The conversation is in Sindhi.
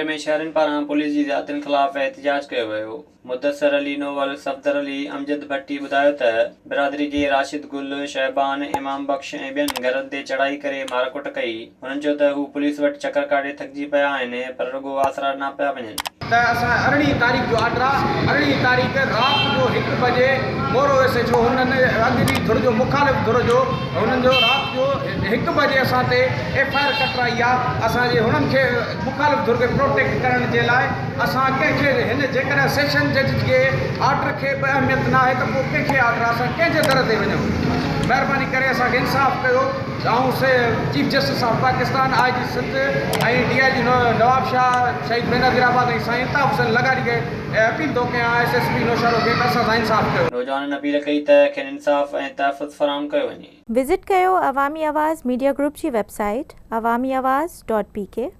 موري ۾ شهرين پاران پوليس جي زيادتين خلاف احتجاج ڪيو ويو. مدثر علي نوول، صفدر علي، امجد ڀٽي ٻڌايو ته برادري جي راشد گل، شعبان، امام بخش ۽ ٻين گهرن تي چڙهائي ڪري مارڪٽ ڪئي. هنن چيو ته هو پوليس وٽ چڪر ڪاٽي ٿڪجي پيا آهن پر رڳو آسرا ڏنا پيا وڃن. ته اسان ارڙهين تاريخ جو آرڊر آ ارڙهين تاريخ رات جو هڪ بجي مورو ايس ايڇ او هنن اڳ جي ڌر جو مخالف ڌر جو هنن جو رات جو هڪ بجي اسان تي ايف I R ڪٽرائي آ اسان جي هنن کي مخالف ڌر کي پروٽيڪٽ ڪرڻ جي لاء اسان ڪنهن کي هن جيڪڏهن سيشن جج جي آرڊر کي به اهميت ناهي ته پوء ڪنهن کي آرڊر اسان ڪنهن جي در تي وڃون مهرباني ڪري اسان کي انصاف ڪيو آئون chief justice of Pakistan I G Sindh ۽ D I G Nawabshah Shaheed Benazirabad ۽ سائين الطاف حسين لغاري کي اپيل ٿو ڪيان ايس ايس پي نوشهرو کي ته اسان سان انصاف ڪيو. نوجوانن اپيل ڪئي ته کين انصاف ۽ تحفظ فراهم ڪيو وڃي. وزٽ ڪيو عوامي آواز ميڊيا گروپ جي website Awami Awaz dot P K.